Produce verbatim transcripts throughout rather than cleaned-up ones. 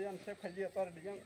Yang saya khaji apa ada yang.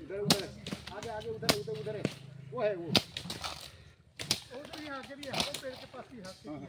उधर, उधर, आगे, आगे, उधर, उधर, उधर है। वो है, वो। उधर ही आगे भी है, वो पेड़ के पास ही है। हाँ, हाँ।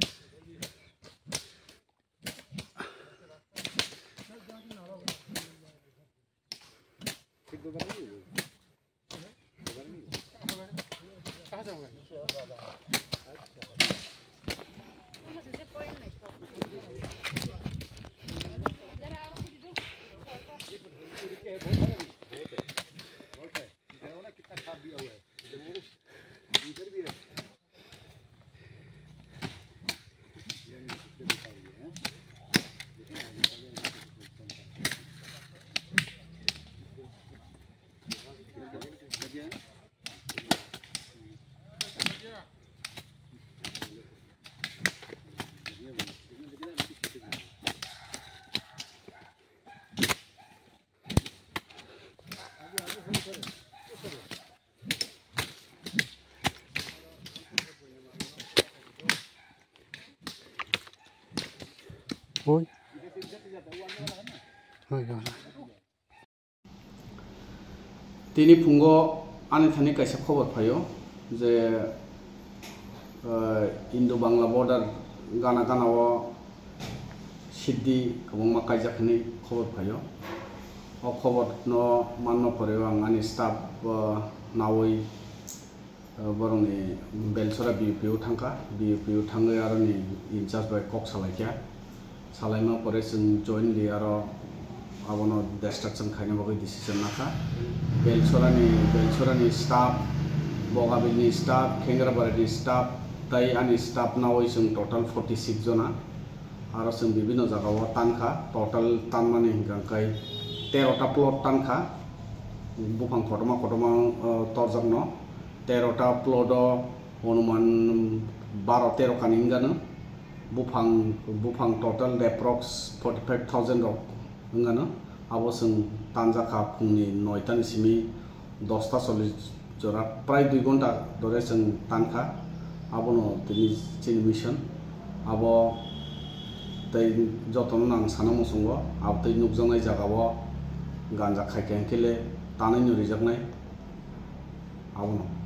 Oi. Oi, oi. Tini phungo ani thani kaisa khobor phaio je, eh, Indo-Bangla border gana gana o siddi kwbangma kaijak hinwi khobor phaio. O khobor no manna pore o ang ani staff, eh, nawi, eh, borokni Belchora B U P o thangkha, B U P o thangwi aroni in charge bai kok salaikha. Salaima pore chwng jointly aro abono destruction khaina bagwi decision nakha. Belchorani, Belchorani staff, Bogabilni staff, Khengrabarini staff, tai ani staff nawi chwng total forty six jona. Aro chwng bibinno jagao tankha, total tanmani hwnkha khe tero ta plot tankha, buphang kotorma kotorma, uh, torjakno, tero ta plot o onuman baro tero kani wngano, buphang, buphang total approx forty five thousand rok wngano, abo chwng tanjakha phungni noitani simi dosta chollish jora, prai dui ghonta dhore chwng tankha. Abono tini chini mission. Abo tei jotono nang sana muchungo, abo tei nukjaknai jagao ganja khaikha hwnkhe le tanwi no rijaknai. Abono